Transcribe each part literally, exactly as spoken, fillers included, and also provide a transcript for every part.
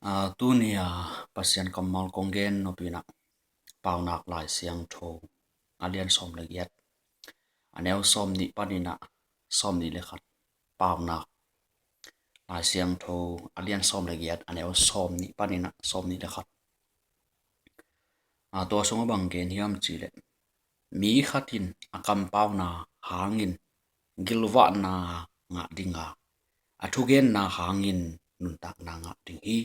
A, tuni a Pasian kammal kong gen nop inah Paunak Lai Siangtho a lian sawm le giat, a neu sawm nih paninah sawm nih le khat. Paunak Lai Siangtho a lian sawm le giat, a neu sawm nih paninah sawm nih le khat. A, tua sungah bang gen hiam cihleh, mi khat in a kampauna hangin gilvahna ngah dinga, a thugenna hangin nuntakna ngah ding hi.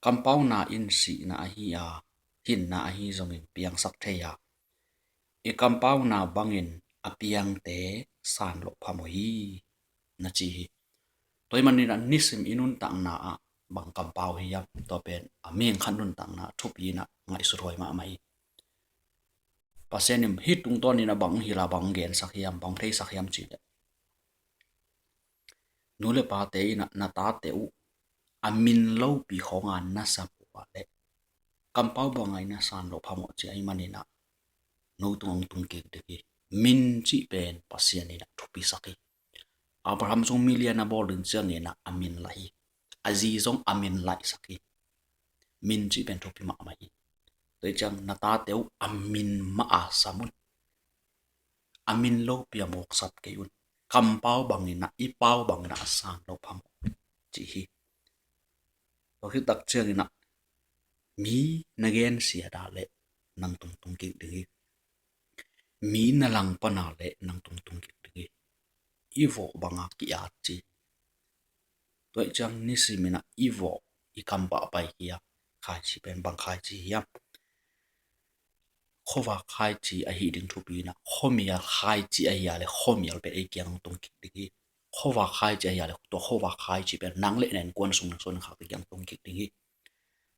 Kampauna in sihna ahi a, hinna ahi zongin piangsak thei a, i kampauna bangin a piangte san loh phamawh hi, na ci hi. Tua ahih maninah nisim i nuntakna ah bang kampau hiam, tua pen a mihing khat nuntakna thupi inah ngaihsut huai mahmah hi. Pasian in hih tungtawn inah bang hila bang gensak hiam, bang theisak hiam cihleh, nu le pate inah na tate uh a min lopi khawnga na sam uh ah leh kampau banga inah san loh phamawh ci ahih maninah no tung hong tung kik ding hi. Min cih pen Pasian inah thupisak hi. Abraham zong milian a bawl ding ciangin ah a min laih hi. A zi zong a min laihsak hi. Min cih pen thupi mahmah hi. Tua hi ciang na tate uh a min mah a sam un. A min lopi a mawk sam kei un. Kampau bangin ah, i pau bangin ah a san loh phamawh ci hi. Tua khit tak ciangin ah mi na gensia dah leh nang tung tung kik ding hi. Mi na langpang a leh nang tung tung kik ding hi. I vawh banga ki-at ci. Tua hi ciang nisim inah i vawh i kampau pai hi a, khaici pen bang khaici hiam? Khuavak khaici ahi ding thupi inah, khuamial khaici ahi a leh khuamial pen ei kiang tung kik ding hi. Khuavak khaici ahi a leh tua khuavak khaici pen nang le na innkuan sung na suan khak te kiang tung kik ding hi.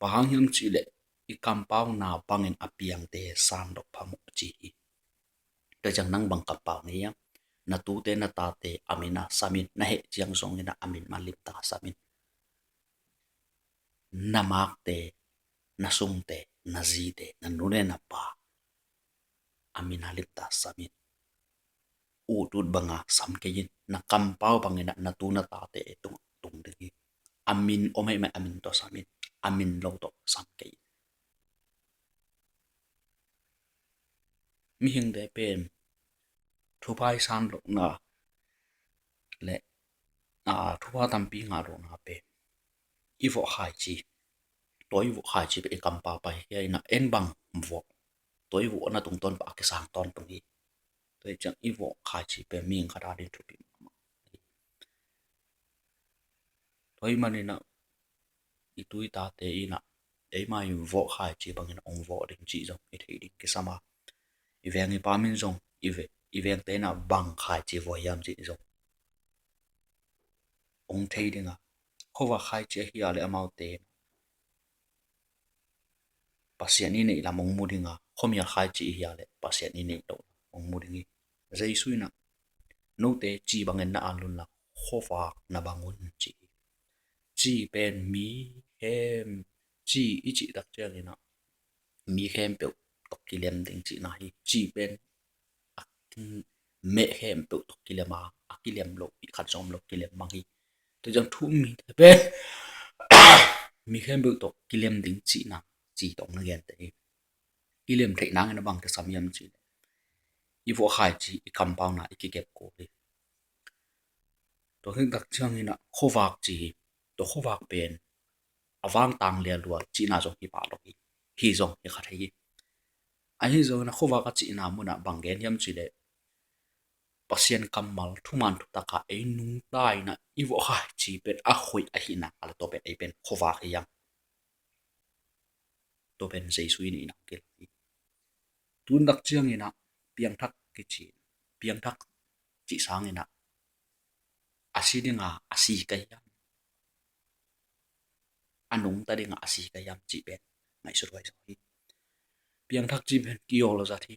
Bang hang hiam cihleh i kampauna bangin a piangte san loh phamawh ci hi. Tua ciang nang bang kampau nei hiam? Na tute na tate a min a sam in, na heh ciang zongin ah a min mah limtak a sam in. Na makte, na sungte, na zite, na nu le na pa a min a limtak a sam in. Ut ut banga sam kei in. Na kampau bangin ah na tu na tate tung tung ding hi. A min om ahih manin a min tawh sam in. A min lo tawh sam kei in. Mihingte pen thupha i san lohna le, a, thupha tampi ngah lohna pen i vawh khaici. Tua i vawh khaici pen i kampau pai hi a, inah en bang vawh, tua i vawhna tungtawn pah a kisang tawntung hi. Tua hi ciang i vawh khaici pen mihing khat a ding thupi mahmah hi. Tua ahih maninah i tu i tate inah eima i vawh khaici bangin hong vawh ding cih zong i theih ding kisam a, i veng i pam in zong i ve-, i vengte inah bang khaici vawh hiam cih zong hong thei ding a, khuavak khaici ahi a leh amaute Pasian i neih lam hong mu ding a, khuamial khaici ahi a leh Pasian i neih loh hong mu ding hi. Jesu inah note ci bangin na an un la, khuavak na bang un ci hi. Ci pen mi khem, ci i cih tak ciangin ah mi khempeuh tawh kilem ding cihna hi. Ci pen a meh khempeuh tawh kilem a, a kilem loh, i khat zong om lo kilem bang hi. Tua ciang thu-um mite pen mi khempeuh tawh kilem ding cihna ci tawh na gente hi. Kilem theih nangin a bang kisam hiam cihleh i vawh khaici, i kampauna i kikep kul hi. Tua khit tak ciangin ah khuavak ci hi. Tua khuavak pen a vangtang lialual cihna zong hi pah lo hi. Hi zong hi kha thei hi. Ahi zongin ah khuavak a cihna munah bang gen hiam cihleh Pasian kammal thuman thutak a ei nungta inah i vawh khaici pen a hoih ahihna a le tua pen ei pen khuavak hi hiam? Tua pen Jesu i neihna kilang hi. Tun tak ciangin ah piangthak kici, piangthak cih sangin ah a si dinga a si ka hiam? A nungta dinga a si ka hiam cih pen ngaihsut huai zaw hi. Piangthak cih pen kiawl zat hi.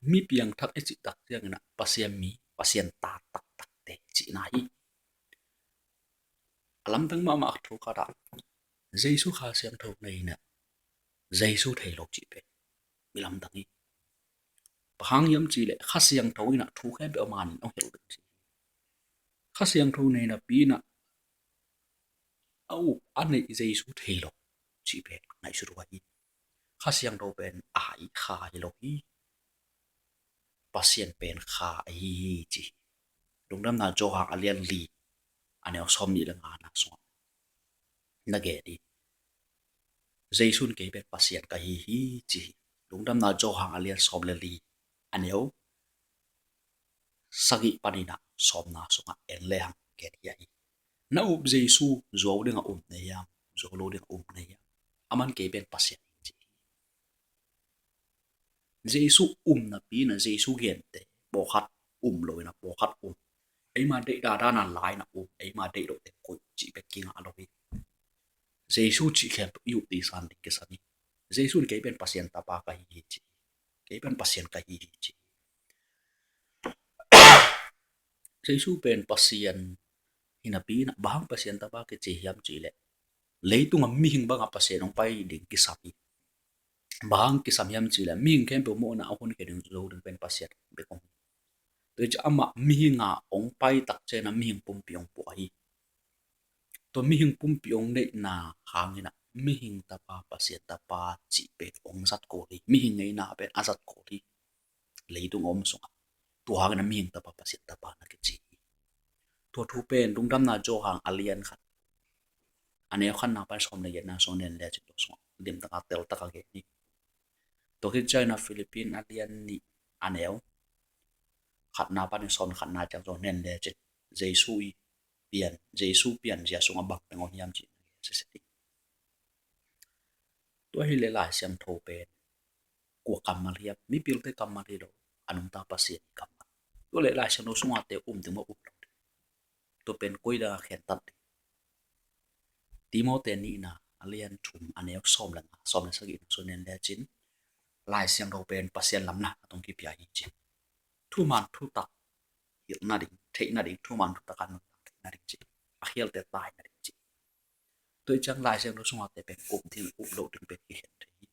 Mi piangthak i cih tak ciangin ah Pasian mi, Pasian ta taktakte cihna hi. A lamdang mahmah a thu khat ah Jesu Kha Siangtho nei inah Jesu thei lo cih pen mi lamdang hi. Bang hang hiam cihleh Kha Siangtho inah thu khempeuh a manin hong hilh ding ci hi. Kha Siangtho nei napi inah a up a neih Jesu thei lo cih pen ngaihsut uh ahi. Kha Siangtho pen a hai kha hi lo hi. Pasian pen kha ahi hi ci hi. Lungdamna Johan a lian li a neu sawm nih le ngana sungah na gen hi. Jesu in kei pen Pasian ka hi hi ci hi. Lungdamna Johan a lian sawm le li a neu sagih panin ah sawmna sungah en le hang gen hi ahi. Na up Jesu zuau dingah um na hiam, zuau lo dingah um na hiam? Aman kei pen Pasian hi ci hi. Jesu um napi in ah Jesu gente pawlkhat um lo in ah pawlkhat um. Eima deih dandan a la in ah um, eima deih loh teng koih cih bek kingah lo hi. Jesu cih khempeuh i up ding san ding kisam hi. Jesu in kei pen Pasian tapa ka hi hi ci hi. Kei pen Pasian ka hi hi ci hi. Jesu pen Pasian hi napi in ah bang hang Pasian tapa kici hiam cih leh leitungah mihing bangah Pasian hong pai ding kisam hi. Bang hang kisam hiam cih leh mihing khempeuh mawhna a hun khia ding zo ding pen Pasian bek om hi. Tua hi ciang amah mihing a hong pai tak ciangin ah mihing pumpi hong puah hi. Tua mihing pumpi hong neihna hangin ah mihing tapa Pasian tapa cih pen hong zat kul hi. Mihing ngeina pen a zat kul hi. Leitung a om sungah tua hangin ah mihing tapa Pasian tapa na kici hi. Tua thu pen Lungdamna Johan a lian khat a neu khatna pan sawm le giatna sung nen le cin tua sungah limtak a teltak a gen hi. Tua khit ciangin ah Philippi a lian nih a neu khatna panin sawm khatna ciang sung nen le cin Jesu i pian, Jesu pianzia sungah bang teng om hiam cih na gen sese ding. Tua hi leh Lai Siangtho pen kua kammal hiam? Mipilte kammal hi lo, a nungta Pasian i kammal. Tua leh Lai Siangtho sungah te um ding maw, um lo ding? Tua pen koi dang a khentat ding? Timote nihna a lian thum a neu sawm le nga, sawm le sagihna sung nen le cin Lai Siangtho pen Pasian lamna a tong kipia hi ci. Thuman thutak hilh nading, theih nading, thuman thutak a nuntak theih nading ci. A khialte tai nading ci. Tua hi ciang Lai Siangtho sungah te pen um ding, um lo ding pen kikhen thei hi.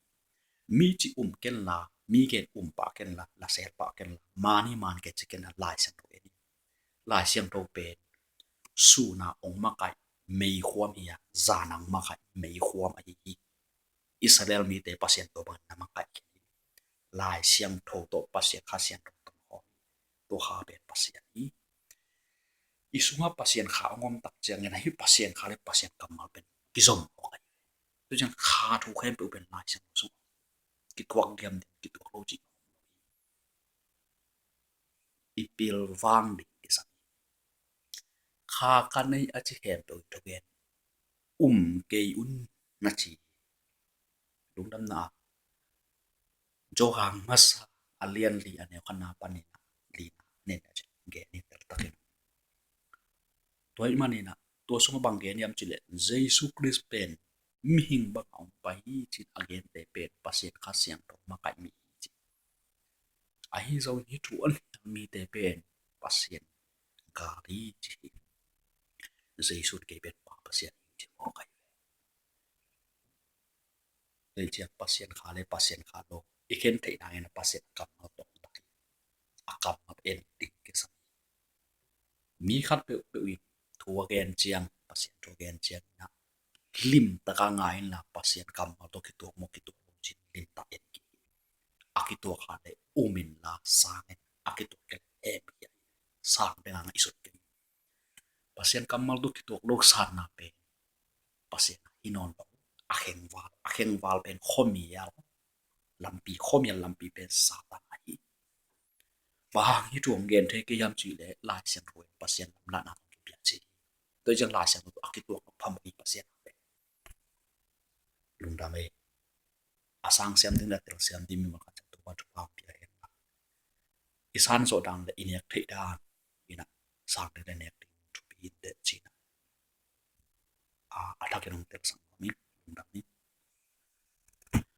Mi ci um kenla, mi gen um pah kenla, la sel pah kenla, man hi man gen ci kenla, Lai Siangtho en hi. Lai Siangtho pen sun a hong makaih meikhuam hi a, zan a hong makaih meikhuam ahi hi. Israel mite Pasian tua bangin na makaih khin hi. Lai Siangtho tawh Pasian Kha Siangtho tawh khawm hi. Tua Kha pen Pasian hi. I sungah Pasian Kha hong om tak ciangin ahi Pasian Kha le Pasian kammal pen kizom mawk ahi. Tua ciang Kha thu khempeuh pen Lai Siangtho sungah kituak diam ding, kituak lo cih i pilvang ding kisam hi. Kha ka nei a ci khempeuh i thugen um kei un na ci. Lungdamna Johan masa a lian li a neu khatna panin a lina nen a ci gen hi teltakin. Tua ahih manin ah tua sungah bang gen hiam cih leh Jesu Khrist pen mihing bangah hong pai hi ci-in a gente pen Pasian Kha Siangtho makaih mi hi ci. Ahi zongin hih thu a nial mite pen Pasian gal hi ci hi. Jesu in kei pen Pa Pasian hi ci mawk ahi ve. Tua hi ciang Pasian Kha le Pasian Kha lo i khen theih nangin a Pasian kammal tawh tak hi. A kammal en ding kisam hi. Mi khat peuhpeuh in thu a gen ciang, Pasian thu a gen ciang in ah limtak a ngai inla Pasian kammal tawh kituak maw kituak lo ci-in limtak en kik hi. A kituak kha le um inla sang in, a kituak kei le em hi a, sang ding a ngaihsut kei. Pasian kammal tawh kituak lo sanna pen Pasian hi nawn lo. A khengval, a khengval pen khuamial lampi, khuamial lampi pen Satan ahi. Bang hang hih thu hong gen thei kei hiam cih leh Lai Siangtho in Pasian lamlahna hong kipia ci hi. Tua hi ciang Lai Siangtho tawh a kituak lo phamawh hi Pasian a pen. Lungdam ei. A sang siam ding le a tel siam ding mi mah khat ciang tua thupha hong pia hen la, i san zawh dan le i nek theih dan in ah sang ding le nek ding thupi in teh ci-in ah a, a thakin hong telsak nuam ing. Lungdam ing.